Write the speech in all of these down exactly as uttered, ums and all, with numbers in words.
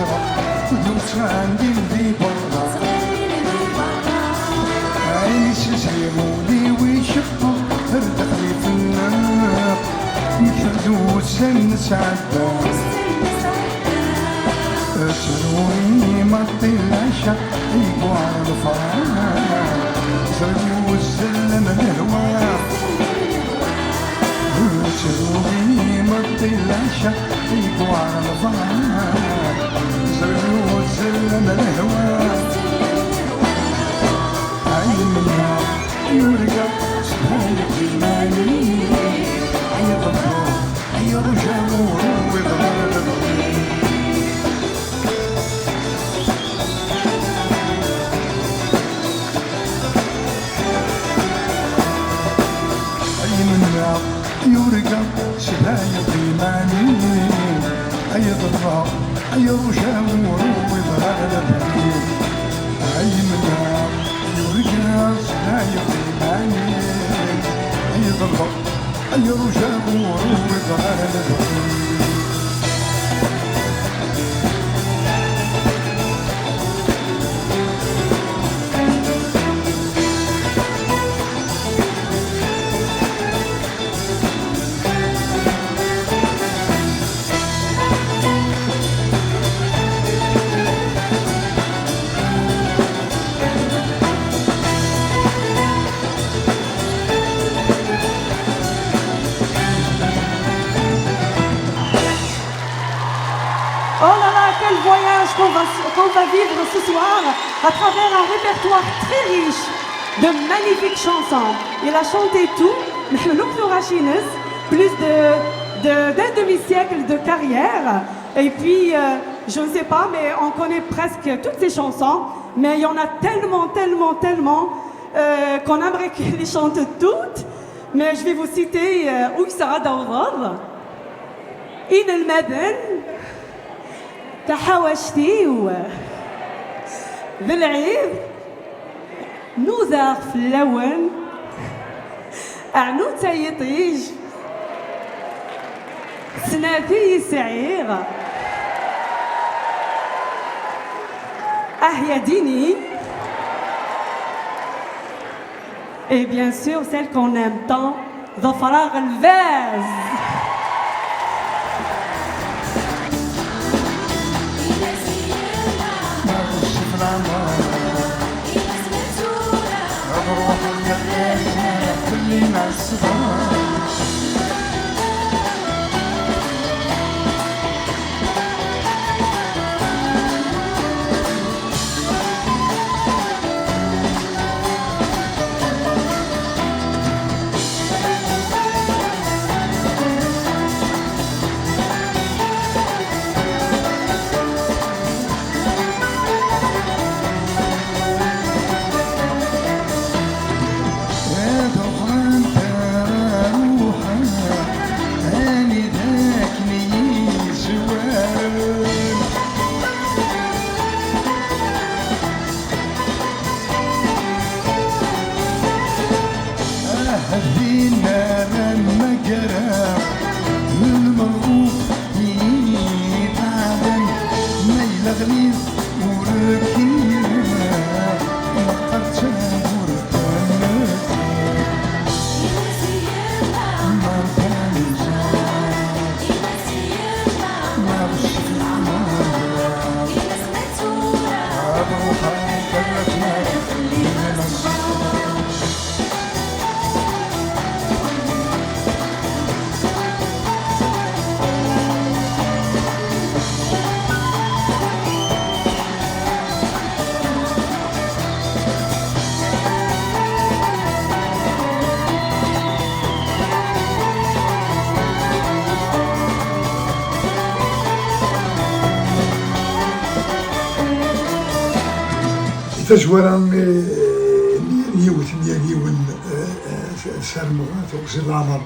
Yusan din di berra. Ɛises ɣef wul-iw iceqqeq ar daxel ifenneq. Nekter-d ussan nesɛedda. Ttru imeṭṭi lɛecca yewɛer lferḥ. Ẓriɣ uzzal am lehwa. Ttru imeṭṭi lɛecca yewɛer lferḥ. Ẓriɣ uzzal am lehwa. Ay menna yurga s bhayet iman-im. Ay ḍebber, ay ṛuja ur iḍher lebɣi. Ay menna yurga s bhayet iman-im. Ay ḍebber, ay ṛuja ur iḍher lebɣi. Ay menna yurga s bhayet iman-im. Ay ḍebber, ay ṛuja ur iḍher lebɣi. Oh là là, quel voyage qu'on va, qu'on va vivre ce soir à travers un répertoire très riche de magnifiques chansons. Il a chanté tout, نحملو كثر عشينس, plus de, de, d'un demi-siècle de carrière. Et puis, euh, je ne sais pas, mais on connaît presque toutes ses chansons. Mais il y en a tellement, tellement, tellement euh, qu'on aimerait qu'il les chante toutes. Mais je vais vous citer, euh, Uysa ad awḍeḍ, Inelmaden, Taḥawact-iw, D lɛid, Nudaɣ fell-awen, Ɛnut ay iṭij, Snat i sɛiɣ, Ah ya dini. Et bien sûr, celle qu'on aime tant, Ḍefreɣ lbaz. Ah, din ara mmagreɣ lmerɣub i ibeɛden, ma yella ɣlin ur kkineɣ, meqqert tawwurt n Meṛṛuk. Ma nfan lǧar, ma ɣeccef leɛmer, ad ruḥeɣ, ad ruḥeɣ. Tazwara, eh, n yiwet n yal yiwen, eh, eh, s-, sarmeɣ, eh, tuɣzi n leɛmer,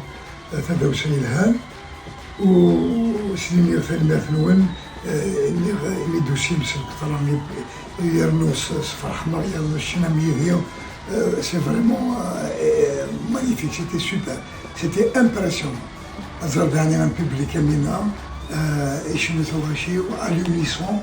eh, tadawsa yelhan. U s-nniɣ tanemmirt-nwen, eh, nniɣ imi d-tusim s lqeṭra, yernu s, s ferḥ-nneɣ, yernu ccna-m yid-i, eh, c'est vraiment, eh, magnifique, c'était super, c'était impressionnant. Ad ẓer daɛni un public am winna, eh, icennu tuɣac-iw à l'unisson,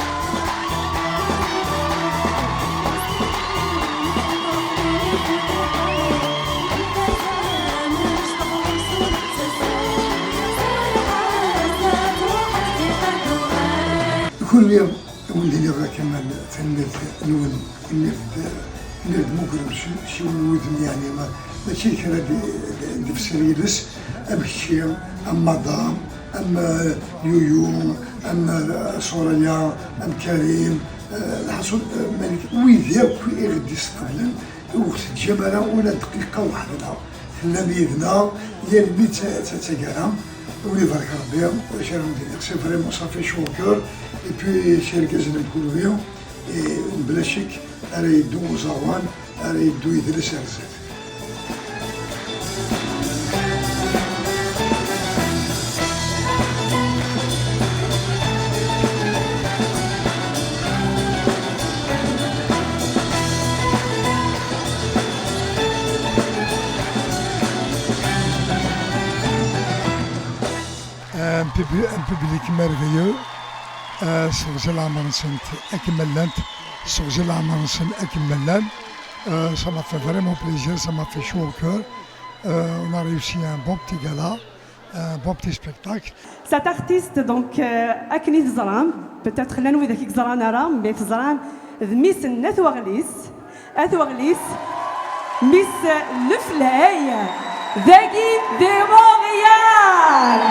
Kunwi, a wen-d-iniɣ a Kamal, tanemmirt-nwen, tenniḍ-d, tenniḍ-d mugrem s, s yiwen n wudem, yeɛni ma, mačči d kra d, d, d ifser yiles, am kečči, am Madame, am, eh, Yuyu, am, eh, Soraya, am Karim, eh, lḥaṣun, eh, Malik, wid akk i ɣ-d-iseṭṭlen, ur ɣ-teǧǧam ara ula d dqiqa waḥda. Tellam yid-neɣ yal mi d ta-, ta-, d taggara. Ur ibarek Rebbi, ulac ara wen-d-iniɣ. C'est vraiment, ça fait chaud au cœur. Et puis, s yergazen am kunwi, et mebla ccek ara yeddu uẓawan, ara yeddu yidles ar zdat. Un publi-, un public merveilleux. Euh, sseɣzi leɛmer-nsent akken ma llant, sseɣzi leɛmer-nsen akken ma llan. Euh, ça m'a fait vraiment plaisir, ça m'a fait chaud au cœur. Euh, on a réussi un bon petit gala, un bon petit spectacle. Cet artiste, donc, euh, akken i teẓram, peut-être llan widak i yeẓran ara, mais teẓram d mmi-s n At Waɣlis. At Waɣlis, mmi-s n Leflay, dagi di Montréal.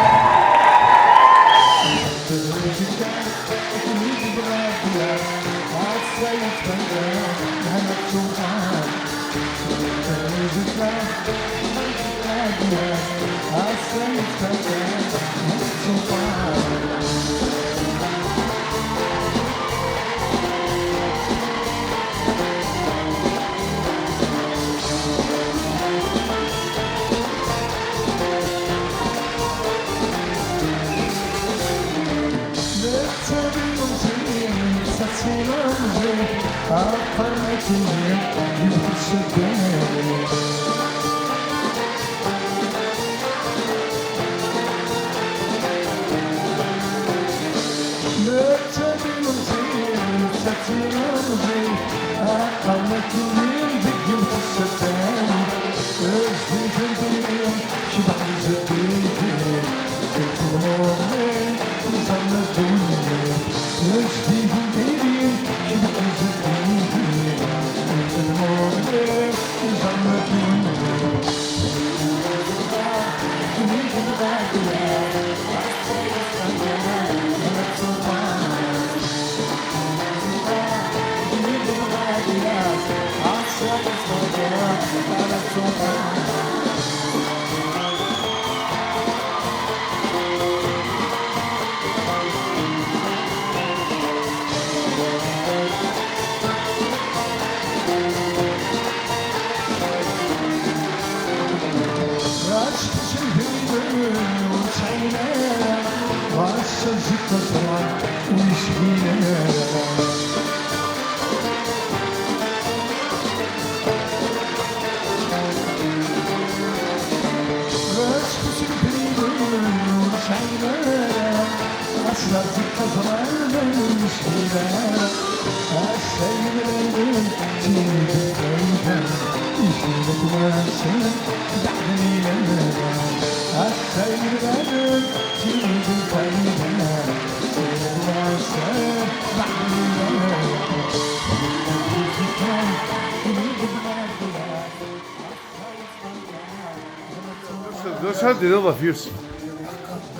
D acu ara d-tiniḍ ɣef Yusef?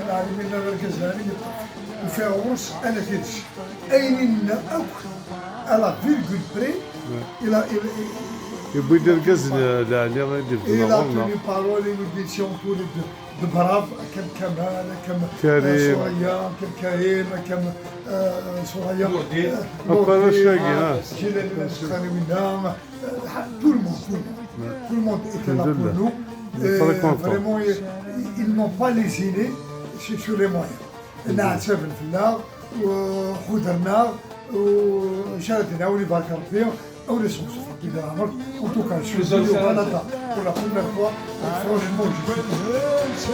Lɛalmin, d argaz lɛali, ufiɣ ɣur-s ala tidet. Ayen i nenna akk, à la virgule près, il a, il, il, yewwi-d argaz n lɛali i d-yebdun il a ɣur-neɣ. Tenu parole, il nous dit si on pouvait de, de brave, comme Kamal, comme, euh, Karim. Soraya, comme Karim, comme, euh, Soraya, Mourdi, euh, Mourdi, Aqarac-agi, euh, ah. Jilal Meskhani, winna, euh, tout le monde, tout le monde. Tout le monde était là pour nous. Alhamdulillah. Vraiment, ils n'ont pas lésiné sur les moyens. Nɛettaben fell-aɣ, ḥudren-aɣ, u ncallah ad d-nɛawen ibarek Rebbi, aw nesmeṣ Rebbi di leɛmer. En tout cas, je suis venu au Canada pour la première fois, et franchement, je suis